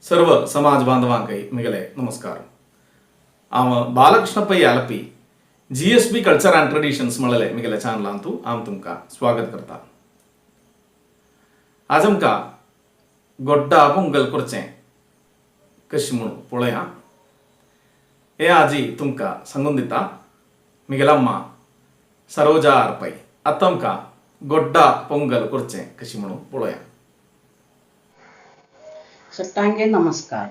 सर्व समाज बांधवांकय मिगले नमस्कार. हांव Balakrishna Pai Alleppey, GSB culture and traditions म्हळ्ळे मिगेले चॅनलांतू हांव तुमकां स्वागत करता. आज आमकां गोड्डा पोंगल करचें कशें म्हूण पळोवया. हे आजी तुमकां सांगून दिता मिगेले अम्मा सरोजा आर पै. आतां आमकां गोड्डा पोंगल करचें कशें म्हणून पळोवया. सट्टांगे नमस्कार.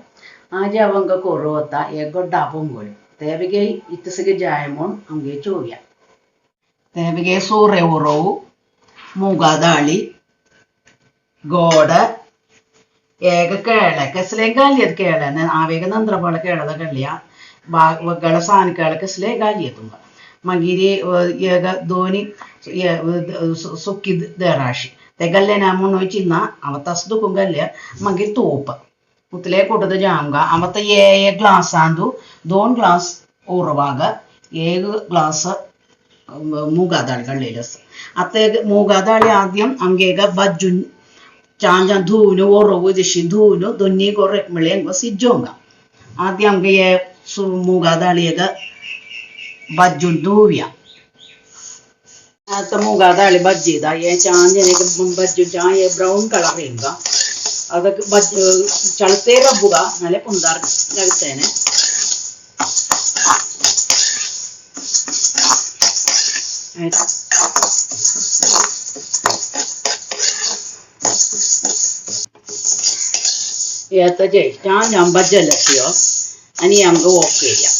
आज अवंग कोरो होता एक गोड्डा पोंगल. तेबिगे इतसगे जाय म्हूण आमगे चोवया. तेबिगे सूर्य उरोವು, मुगा दाळी, गोड, ಏಗ ಕೇಳ ಕೆಸಲೆ ಗಾಲಿಯದ ಕೇಳ ಆವೇಗ ನಂದ್ರ ಬಾಳ ಕೇಳದ ಗಳ್ಳಿಯ ಬಾ ಸಾನ್ ಕೇಳ ಕೆಸಲೆ ಗಾಲಿಯ ತುಂಬ. मागीर ಏಗ ದೋನಿ सुकी देराशी ते गल्ले ना म्हणून चिन्ना हांव तस दुखून गल्ले. मागीर तूप उतले कुटद जामगा. ಅವತ್ತ ಏ ಗ್ಲಾಸ್ ಅಂದು 2 ಗ್ಲಾಸ್ ಊರುವಾಗ 7 ಗ್ಲಾಸ್ മൂഗാദാളി കള്ളിയിലസ്. അത്തേക്ക് മൂഗാദാളി ആദ്യം അങ്കേക ബജ്ജു ചാഞ്ച ധൂനു ഒറവ് ദിശി ധൂനു ദൊന്നി കൊറെ മിളയങ്കോ സിജ്ജോങ്ക. ആദ്യം അങ്കയെ മൂഗാദാളിയക ബജ്ജു ധൂവ്യ. आता മൂഗാദാളി ബജ്ജിದ ഏ ചാഞ്ചനക്ക് ബജ്ജു ചായ ബ്രൗൺ കളർ ചെയ്യുക. അതൊക്കെ ബജ്ജ് ചളത്തേ റബ്ബുക നല്ല പൊന്താർ ലഗത്തേനെ. येता जे छान जाम बज्जल आनी आमकां वॉक केल्या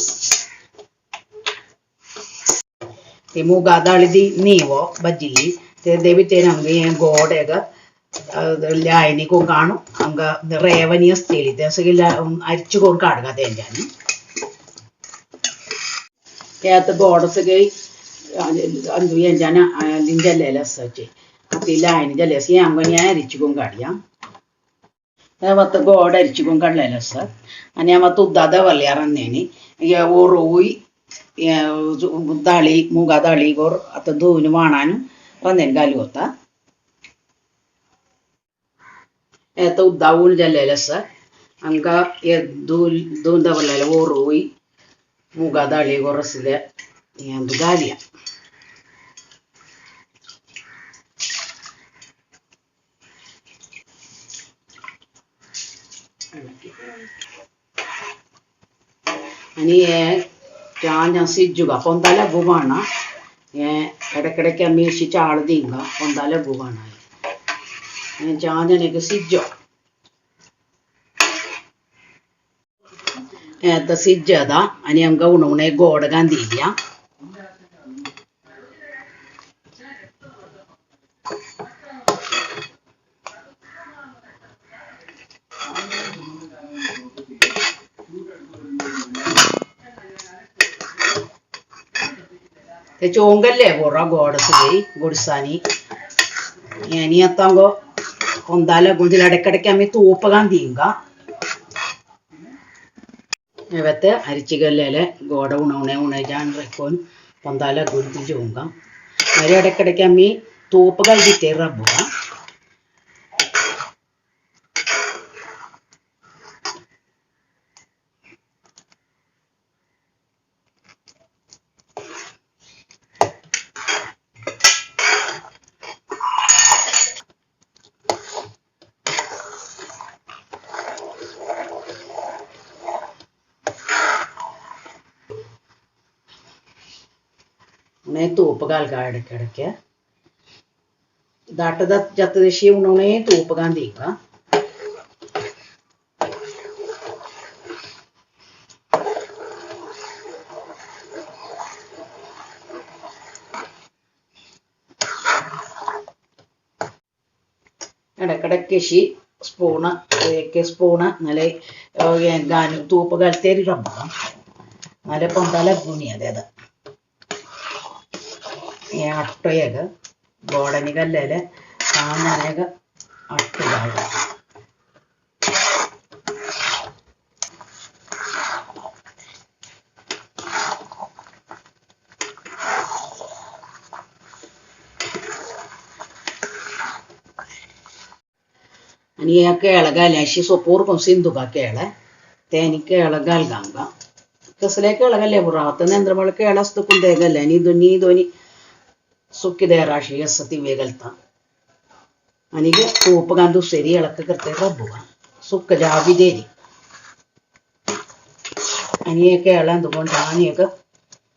ते मुगा दाळी नीवो बज्जिल्ली ते देवी तेन आमगे हें गोड एग ലായനി കാണും. അങ്ക റേവനി സ്റ്റേലി सगळे അരിച്ചു കൊണ്ട് काडगा तेंच्यानी. ते गोड सगळे अंदू हेंच्यानी जाल्लेले आसाचे ती लायनी जाल्ली आसा. हें आमकां हें अरिची करून काडया. ते आतां गोड अरिची करून काडलेले आसा आनी हांव आतां उद्दा दवरल्या रांदन्यांनी. ओरोवूय दाळी मुगा दाळी गोर आतां धुवन वाणान रांदन्यान घालू वता. आतां उद्दा उण जाल्लेले आसा. आमकां हे धुवन धुवन दवरलेले ओरोवूय मुगा दाळी गोर आसले हें घालया. आनी हें छान सिज्जुगा पोंदा लागू बाणा. हें इडക്കിടയ്ക്ക് आमी अशी चाळ दिंगा पोंदा लागू बाणा. हें छान जाणें सिज्जो. हें आतां सिज्जता आनी आमकां उणो गोड घालया. ते चोंगल्ले बोरा गोड सगळी गोडसानी. आनी आतां गो കൊന്താല ഗുഞ്ചിൽ ഇടയ്ക്കിടയ്ക്ക് ആമി തൂപ്പ് കാന്തിയുങ്ക. ഇവത്തെ അരിച്ചികല്ലേലെ ഗോഡ ഉണ ഉണ ജാൻ റെക്കോൻ പൊന്താല ഗുരുതി ചോങ്ക. മരി ഇടയ്ക്കിടയ്ക്ക് അമ്മി തൂപ്പ് കഴുകിത്തേ റബ്ബുക. उ'नें धूप घालगा इडकिडके दट्ट जत दिशी हून उ'नें धूप घांदीगा. ഇടക്കിടയ്ക്ക് ശി സ്പൂണ് ഏക്ക് സ്പൂണ് നല്ല തൂപ്പ് കലത്തേരി റബ്ബ നല്ല പൊന്താല ഗുണി. അതെ അട്ടയക ഗോഡനി കല്ലേലെ താനേക അട്ടുകായ. आनी हे केळं घाले अशी सोपूर करून सिंधुका केळं ते आनी केळं घाल आमकां. कसले केळं घाले पुरो आतां नेंद्रमाळ केळं आसता पूण ते घाले आनी दोनी दोनी सुकी देर अशी आसा ती घालता. आनी तूप घालून दुसरी एळक करता रब्बुका सुक्क जावी देरी. आनी हे केळं तुका आनी एक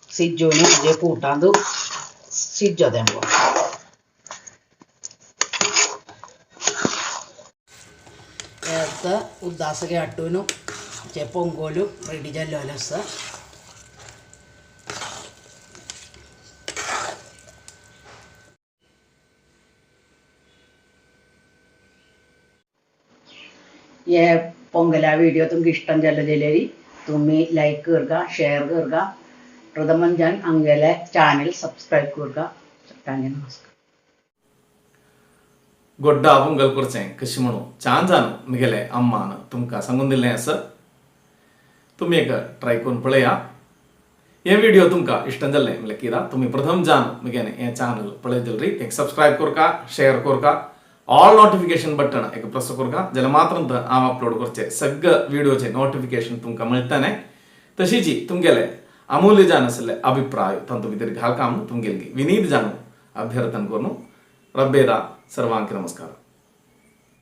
सिज्जोवन जे कुटांत सिज्जो तेंपो. उद्दासगे अट्टून चे पोंगोलू रेडी जाल्लो आसा. ये पोंगला वीडियो तुमकां इश्टम जाल्लो जाल्यार तुमी लायक करगा, शेयर करगा, प्रथमंजान आमगेले चॅनल सबस्क्रायब करगा. नमस्कार. गोड्डा पोंगल करचें कशें म्हणून छान जावन म्हगेले अम्मान तुमकां सांगून दिल्लें आसा. तुमी एक ट्राय करून पळया. हे व्हिडिओ तुमकां इश्ट जाल्लें म्हणल्यार कित्याक तुमी प्रथम जावन म्हगेलें हें चॅनल पळयत जाल्यार एक सबस्क्रायब करका, शेयर करका, ऑल नोटिफिकेशन बटन एक प्रेस करका, जाल्यार मात्र हांव अपलोड करचे सगळे व्हिडिओचे नोटिफिकेशन तुमकां मेळटलें. तशीच तुमगेले अमूल्य जावन आशिल्ले अभिप्राय तातूंत भितर घालका म्हणून तुमगेली विनीत जाणू अभ्यर्थन करून रब्बेदा सर्वांक नमस्कार.